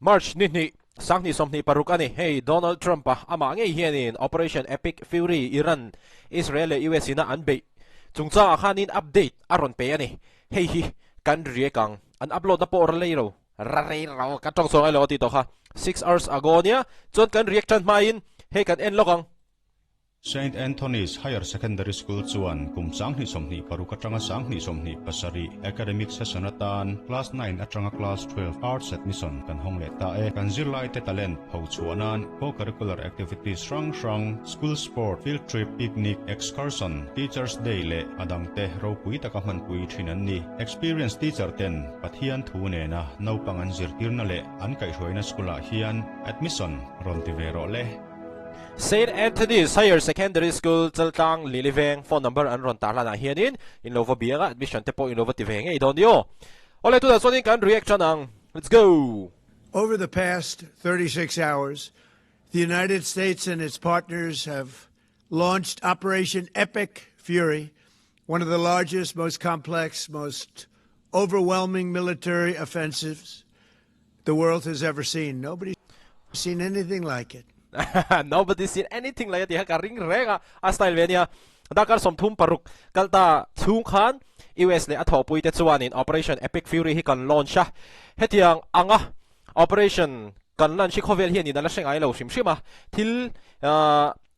March ni hnih, 2026 a ni. Hei Donald Trump-a amah ngei hianin Operation Epic Fury Iran, Israel leh US ina an beih chungchangah khanin update a rawn pe a ni. Hei hi kan riak ang. An upload na pawh ra lei lo, ra rei lo, ka tawng chhuak ai lo a ti tawh kha. 6 hours ago nia, chuan kan riak tan hmain hei kan en lawk ang. Saint Anthony's Higher Secondary School chuan kum 2026 atanga 2027 academic session atan Class 9 atanga Class 12 Arts admission kan hawng leh ta e. Kan zirlaite talent pho chhuah nan co-curricular activities hrang hrang, school sport, field trip, picnic, excursion, Teachers Day leh a dangte ropui taka hmanpui thin an ni. Experienced teacher ten Pathian thu nena naupang an zirtirna leh an kaihhruaina school ah hian admission rawn ti ve rawh le. Saint Anthony's Higher Secondary School, Chaltlang, Liliveng, phone number an rawn tarlan ah hianin in lo va biang a, admission te pawh in lo va ti ve ngei dawn ni aw. Awle tunah chuanin kan react tan ang. Let's go! Over the past 36 hours, the United States and its partners have launched Operation Epic Fury, one of the largest, most complex, most overwhelming military offensives the world has ever seen. Nobody's seen anything like it. Nobody's seen anything like it tih kha ka ring reng a, a style ve ania. Darkar 36 kalta chhung khan US leh a thawhpui te chuanin Operation Epic Fury hi kan launch a. Hetiang anga operation kan launch hi khawvel hianin a la hre ngai lo hrim hrim a. Thil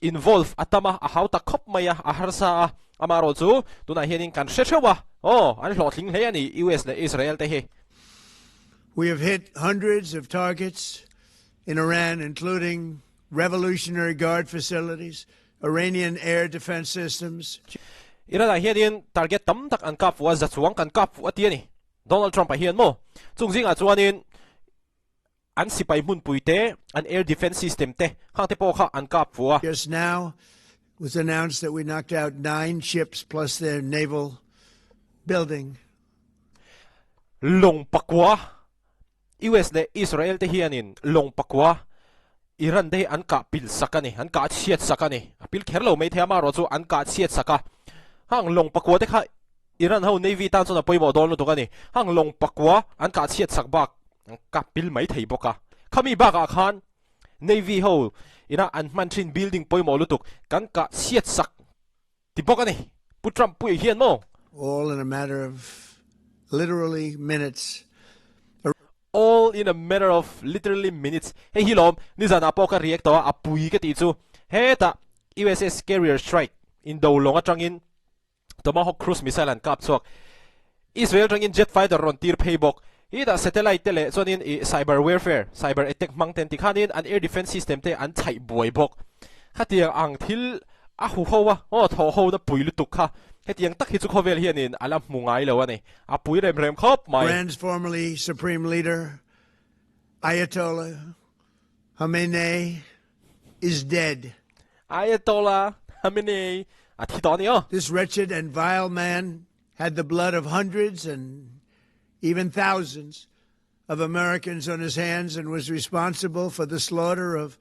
involve a tam a, a hau tak khawp mai a, a harsa a. Amaherawh chu tunah hianin kan hre theuh a, aw, an hlawhtling hle a ni US leh Israel te hi. We have hit hundreds of targets in Iran, including Revolutionary Guard facilities, Iranian air defense systems. Iran ah hianin target tam tak an kap fuh a, za chuang kan kap fuh a ti a ni. Donald Trump ah hian maw? Chung zingah chuanin an sipai hmunpui te, an air defense system te, khang te pawh kha an kap fuh a. Just now, it was announced that we knocked out nine ships plus their naval building. Lawng pakua, US leh Israel te hianin lawng pakua Iran te hi an kah pil sak a ni, an kah chhiat sak a ni. A pil kher lo mai thei a, amaherawh chu an kah chhiat sak a. Hang lawng pakua te kha Iran ho Navy tan chuan a pawimawh dawn lutuk a ni. Hang lawng pakua an kah chhiat sak bak an kah pil mai thei bawk a. Khami bakah khan Navy ho ina an hman thin building pawimawh lutuk kan kah chhiat sak ti bawk a ni. Pu Trump pui hian maw? All in a matter of literally minutes. All in a matter of literally minutes. Hei hi lawm, nizanah pawh ka react tawh a, a pui ka tih chu. Hetah USS Carrier Strike indo lawng atangin Tomahawk cruise missile an kap chhuak. Israel atangin jet fighter rawn tir phei bawk. Hetah satellite te leh chuanin ih cyber warfare, cyber attack hmang ten tikhanin an air defense system te an chhaih buai bawk. Khatiang ang thil a hu ho a, aw thaw ho na pui lutuk kha. Hetiang tak hi chu khawvel hianin a la hmu ngai lo a ni. A pui rem rem khawp mai. Iran's formerly Supreme Leader Ayatollah Khamenei is dead. Ayatollah Khamenei a thi tawh a ni aw. This wretched and vile man had the blood of hundreds and even thousands of Americans on his hands and was responsible for the slaughter of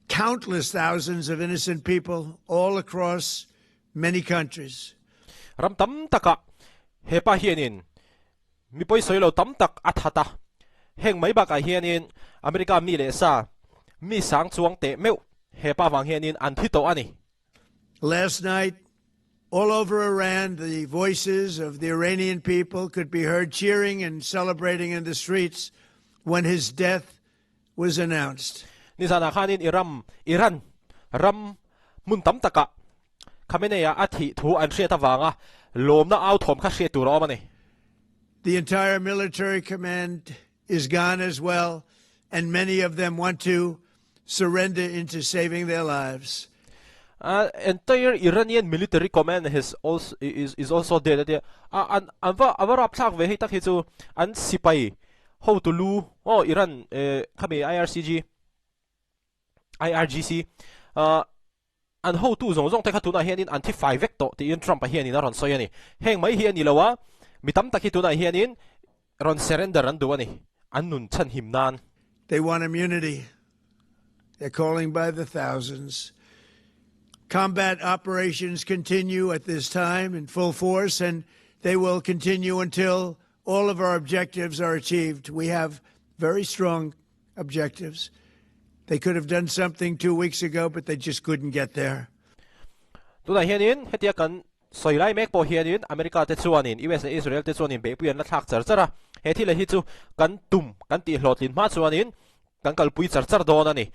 countless thousands of innocent people all across many countries. Ram tam taka hepa hianin mi pawi lo tam tak a that a. Heng mai bakah hianin America mi leh sa mi sang chuang te meuh hepa wang hianin an thi tawh a ni. Last night, all over Iran, the voices of the Iranian people could be heard cheering and celebrating in the streets when his death was announced. Nizanah khanin Iran Iran ram hmun tam taka Khamenei a thi thu an hriat awanga lawmna au thawm kha hriat tur a awm a ni. The entire military command is gone as well, and many of them want to surrender into saving their lives. Entire Iranian military command has also is also dead atia an an va ava rap thlak ve hei tak hi chu an sipai ho tu lu oh Iran khami IRCG IRGC an ho tu zawng zawng te kha tunah hianin an thi fai vek tawh tiin Trump a hianin a rawn sawi a ni. Heng mai hi ani lo a, mi tam tak hi tunah hianin rawn surrender an duh a ni. An nun chan him nan. They want immunity. They're calling by the thousands. Combat operations continue at this time in full force, and they will continue until all of our objectives are achieved. We have Very strong objectives. They could have done something 2 weeks ago, but they just couldn't get there. Tunah hianin hetia kan sawi lai mek pawh hianin America te chuanin US leh Israel te chuanin beihpui an la thlak char char a, he thil hi chu kan tum kan tih hlawhtlin hma chuanin kan kalpui char char dawn a ni.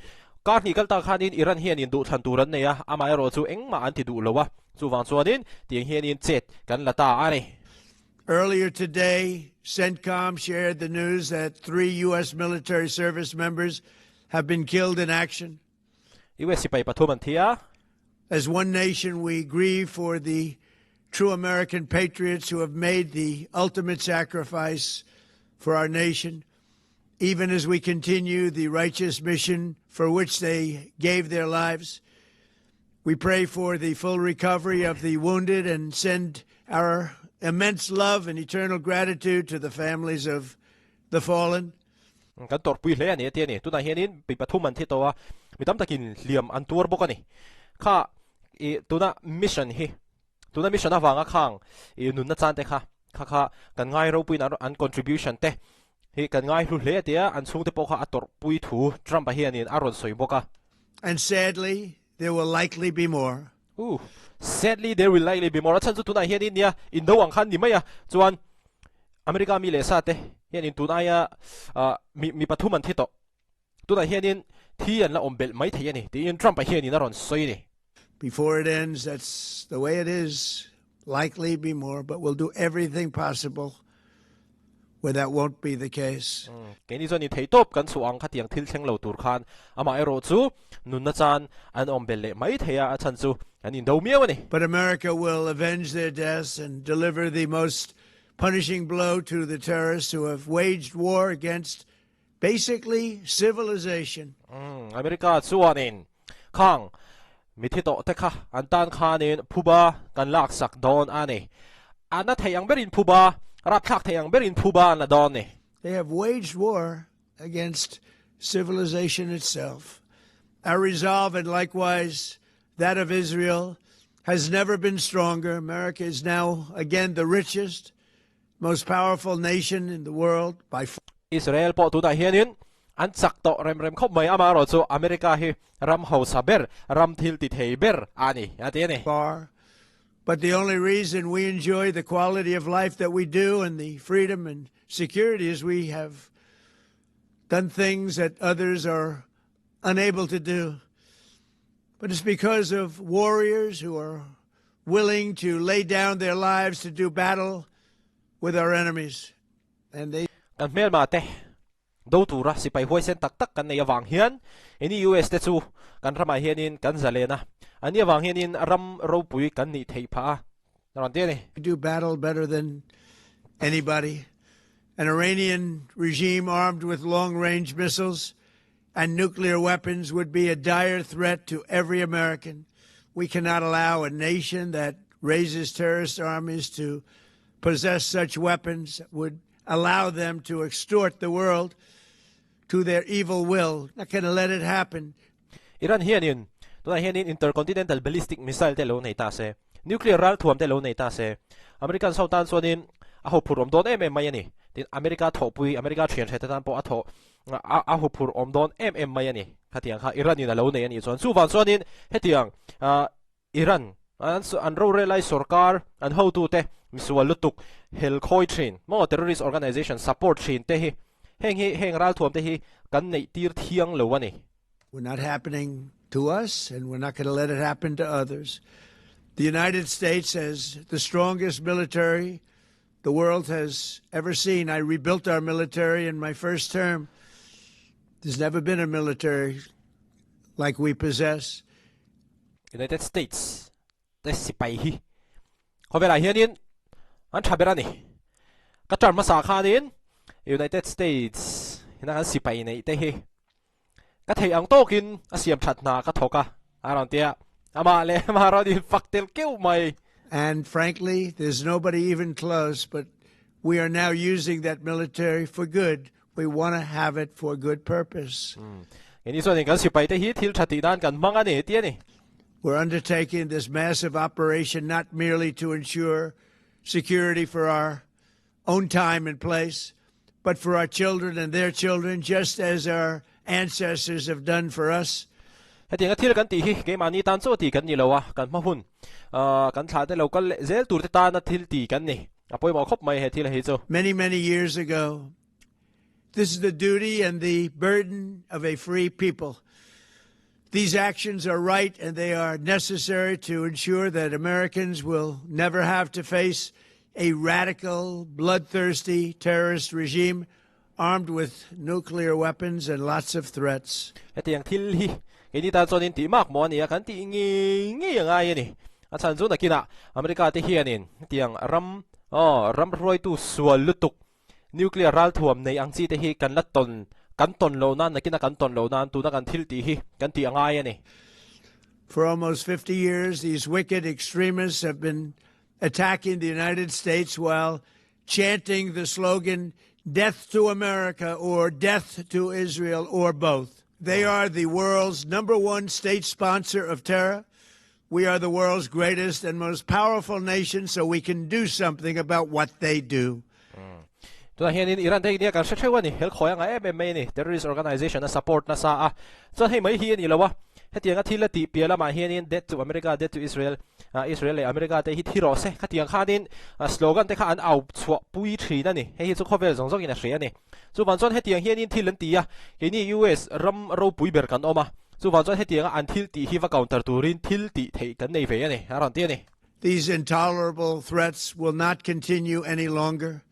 Kar hnih kal tak khanin Iran hianin duhthlan tur an nei a, amaherawh chu engmah an ti duh lo a, chuvang chuanin tiang hianin chet kan la ta a ni. Earlier today, CENTCOM shared the news that 3 U.S. military service members have been killed in action. US sipai pathum an thi a. As one nation, we grieve for the true American patriots who have made the ultimate sacrifice for our nation, even as we continue the righteous mission for which they gave their lives. We pray for the full recovery of the wounded and send our immense love and eternal gratitude to the families of the fallen. Kan tawrhpui hle a ni a ti a ni. Tunah hianin mi pathum an thi tawh a, mi tam takin hliam an tuar bawk a ni. Kha i tuna mission hi, tuna mission avanga khang i nunna chan te kha, kha kha kan ngai ropuiin an an contribution te hi kan ngai hlu hle a ti a, an chhungte pawh kha a tawrhpui thu Trump-a hianin a rawn sawi bawk a. And sadly, there will likely be more. Ooh, sadly there will likely be more. A chhan chu tunah hianin nia indo ang khan ni mai a, chuan America mi leh sa te hianin tun aia mi mi pathum an thi tawh. Tunah hianin thi an la awm belh mai thei a ni tiin Trump-a hianin a rawn sawi a ni. Before it ends, that's the way it is, likely be more, but we'll do everything possible where that won't be the case. Keini chuan inthei tawp kan chhuah ang khatiang thil thleng lo tur khan amah erawh chu nunna chan an awm belh leh mai thei a, a chhan chu an indo miau a ni. But America will avenge their deaths and deliver the most punishing blow to the terrorists who have waged war against basically civilization. America chuanin khang mithi tawh te kha an tan khanin phuba kan laksak dawn a ni. A na thei ang berin phuba, rapthlak thei ang berin phuba an la dawn ni. They have waged war against civilization itself. Our resolve and likewise that of Israel has never been stronger. America is now again the richest, most powerful nation in the world by far. Israel pawh tunah hianin an chak tawh rem rem khawp mai, amaherawh chu America hi ram hausa ber, ram thil ti thei ber a ni, a ti a ni. Far. But the only reason we enjoy the quality of life that we do and the freedom and security is we have done things that others are unable to do. But it's because of warriors who are willing to lay down their lives to do battle with our enemies. And they Kan hmelma te do tura sipai huaisen tak tak kan nei avang hian ini US te chu kan ramah hianin kan zalen a, ani avang hianin ram ropui kan nih theih phah a, a rawn ti a ni. Do battle better than anybody. An Iranian regime armed with long-range missiles and nuclear weapons would be a dire threat to every American. We cannot allow a nation that raises terrorist armies to possess such weapons that would allow them to extort the world to their evil will. Not going to let it happen. Iran hianin tunah hianin intercontinental ballistic missile te lo nei ta se, nuclear ral thuam te lo nei ta se, Americans ho tan chuanin a ho phur awm dawn em em mai a ni. Tin, America thawhpui, America thian hre te tan pawh a thawh a ho phur awm dawn em em mai a ni. Khatiang kha Iran in a lo nei a nih chuan chuvang chuanin hetiang Iran an rorel lai sorkar an hotute misual lutuk hel khawi thin maw terrorist organization support thin te hi heng hi heng ralthuam te hi kan neih tir thiang lo a ni. We're not happening to us and we're not going to let it happen to others. The United States has the strongest military the world has ever seen. I rebuilt our military in my first term. There's never been a military like we possess. United States te sipai hi khawvelah hianin an tha ber a ni. Ka term hmasa khanin United States ina kan sipai neih te hi ka theih ang tawkin a siam that hna ka thawk a, a rawn ti a, amah leh amah rawn in fak tel keuh mai. And frankly, there's nobody even close, but we are now using that military for good. We want to have it for good purpose. Keini chuanin kan sipai te hi thil tha tih nan kan hmang a ni, ti a ni. We're undertaking this massive operation not merely to ensure security for our own time and place, but for our children and their children, just as our ancestors have done for us. Hetianga thil kan tih hi keimahni tan chaw ti kan ni lo a, kan hma hun kan thlah te lo kal leh zel tur te tana thil ti kan ni. A pawimawh khawp mai he thil hi chu. Many, many years ago, this is the duty and the burden of a free people. These actions are right and they are necessary to ensure that Americans will never have to face a radical, bloodthirsty terrorist regime armed with nuclear weapons and lots of threats. Hetiang thil hi keini tan chuanin tih mak maw a ni a, kan tih ngei ngei a ngai a ni. A chhan chu nakinah America te hianin hetiang ram aw ram hruaitu sual lutuk nuclear ralthuam nei ang chi te hi kan la tawn kan tawn loh nan nakina kan tawn loh nan tuna kan thil tih hi kan tih a ngai a ni. For almost 50 years these wicked extremists have been attacking the United States while chanting the slogan Death to America or Death to Israel or both. They are the world's number one state sponsor of terror. We are the world's greatest and most powerful nation, so we can do something about what they do. Tunah hianin Iran te hi nia kan hre theuh a ni, hel khawi anga em em mai a ni, terrorist organization a support nasa a, chuan hei mai hi a ni lo a, hetianga thil a tih piah lamah hianin death to America, death to Israel, Israel leh America te hi thi rawh se, khatiang khanin slogan te kha an au chhuah pui thin a ni, hei hi chu khawvel zawng zawngin a hria a ni. Chuvang chuan hetiang hianin thil an ti a, keini US ram ropui ber kan awm a, chuvang chuan hetianga an thil tih hi va counter turin thil tih theih kan nei ve a ni, a rawn ti a ni. These intolerable threats will not continue any longer.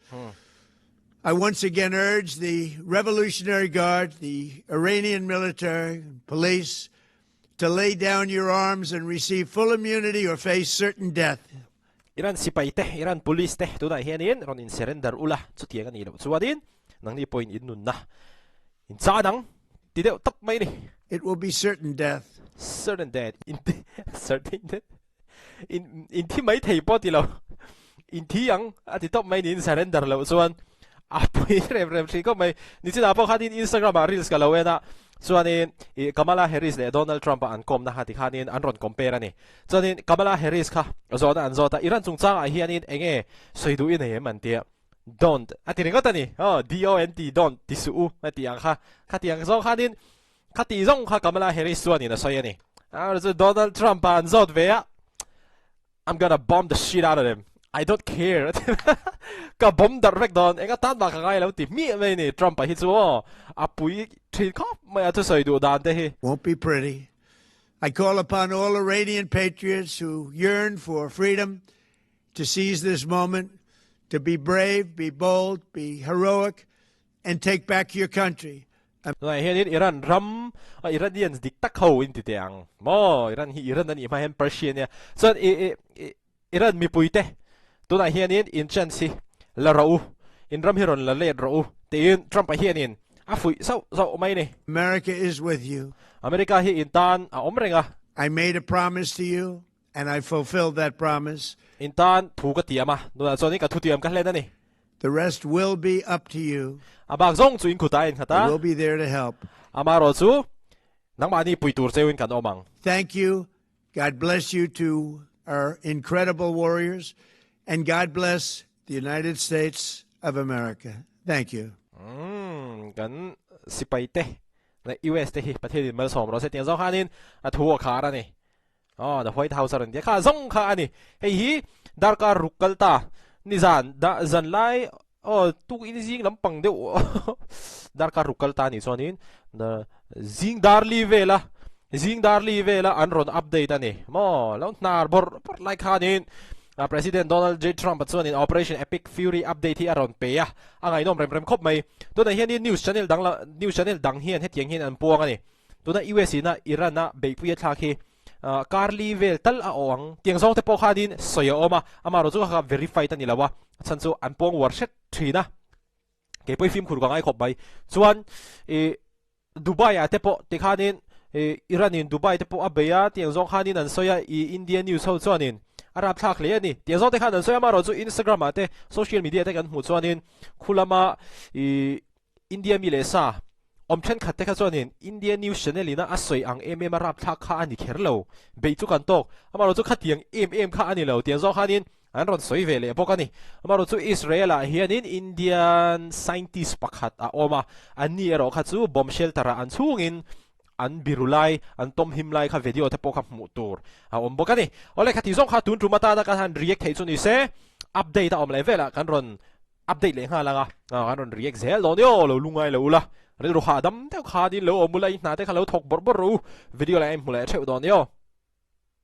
I once again urge the Revolutionary Guard, the Iranian military, police to lay down your arms and receive full immunity or face certain death. Iran sipai te, Iran police te tunah hianin rawn in surrender ula chutiang a nih loh chuanin nangni pawhin in nunna in chan ang ti deuh tawp mai a ni. It will be certain death. Certain death in certain death in in thi mai thei pawh ti lo in thi ang a ti tawp mai niin surrender loh chuan a pui rem rem thin khawp mai. Nichinah pawh khanin Instagram ah reels ka lo en a chuanin ih Kamala Harris leh Donald Trump a an kawmna kha tikhanin an rawn compare a ni. Chuanin Kamala Harris kha zawhna an zawt a Iran chungchangah hianin eng nge sawi duh i nei em an tia Don't a ti ringawt a ni aw D-O-N-T don't ti suh u a tih ang kha khatiang zawng khanin Khati zawng kha Kamala Harris chuanin a sawi a ni. Amaherawhchu chu Donald Trump a an zawt ve a, I'm gonna bomb the shit out of them, I don't care a ti Ka bomb darh vek dawn, eng atan mah ka ngai lo ti hmiah mai a ni Trump a hi chu aw, a pui thin khawp mai a thusawi duh dan te hi. Won't be pretty. I call upon all Iranian patriots who yearn for freedom to seize this moment, to be brave, be bold, be heroic, and take back your country. Tunah hianin Iran ram Iranians dik tak ho in ti teh ang maw Iran hi Iran a nih hma hian Persia nia chuan i i Iran mipui te tunah hianin in chance hi la rawh u in ram hi rawn la let rawh u tiin Trump a hianin a fuih zauh zauh mai ni. America is with you. America hi in tan a awm reng a. I made a promise to you and I fulfilled that promise. In tan thu ka tiam a, tunah chuanin ka thutiam ka hlen a ni. The rest will be up to you. A bak zawng chu in kutah a innghat a. We'll be there to help. Amaherawh chu nangmahni pui tur cheuin kan awm ang. Thank you. God bless you to our incredible warriors and God bless the United States of America. Thank you. Umm kan sipai te leh US te hi Pathianin malsawm rawh se tiang zawng khanin a thu a khar a ni. Aw, the White House a rawn tia kha zawng kha a ni. Hei hi darkar ruk kal ta nizan da zan lai aw tuk in zing lampang deuh darkar ruk kal ta anih chuanin the zing darli vela zing darli vela an rawn update a ni maw lo hnar bawrh bawrh lai khanin President Donald J Trump a chuanin Operation Epic Fury update hi a rawn pe a, a ngaihnawm rem rem khawp mai. Tunah hianin news channel dang la news channel dang hian hetiang hian an puang a ni. Tuna US ina Iran a beihpui a thlak hi Karli vel tal a awh ang. Tiang zawng te pawh khanin sawi a awm a, amaherawh chu kha verified a ni lo a, a chhan chu an pawng uar hret thin a. Kei pawh i fimkhur ka ngai khawp mai. Chuan i Dubai ah te pawh tikhanin i Iran in Dubai te pawh a bei a, tiang zawng khanin an sawi a, i India news ho chuanin a rapthlak hle a ni. Tiang zawng te khan an sawi a, amaherawh chu Instagram ah te social media te kan hmuh chuanin khulama i India mi leh sa awm thenkhat te kha chuanin India news channel ina a sawi ang em em a rapthlak kha a ni kher lo, beih chu kan tawk, amaherawh chu khatiang em em kha a ni lo, tiang zawng khanin an rawn sawi ve leh bawk a ni. Amaherawhchu Israel-ah hianin Indian scientist pakhat a awm a, anni erawh kha chu bomb shelter-ah an chhungin an biru lai, an tawm him lai kha video te pawh kha hmuh tur a awm bawk a ni. Awle khati zawng kha tun tum atana kan han react theih chu ni se, update a awm leh velah kan rawn update leh nghal ang a, kan rawn react zel dawn io, lo lungai lo ula, rilru hahdam deuh khanin lo awm ula, i hna te kha lo thawk bawrh bawrh rawh u, video lah em hmu leh theuh dawn io.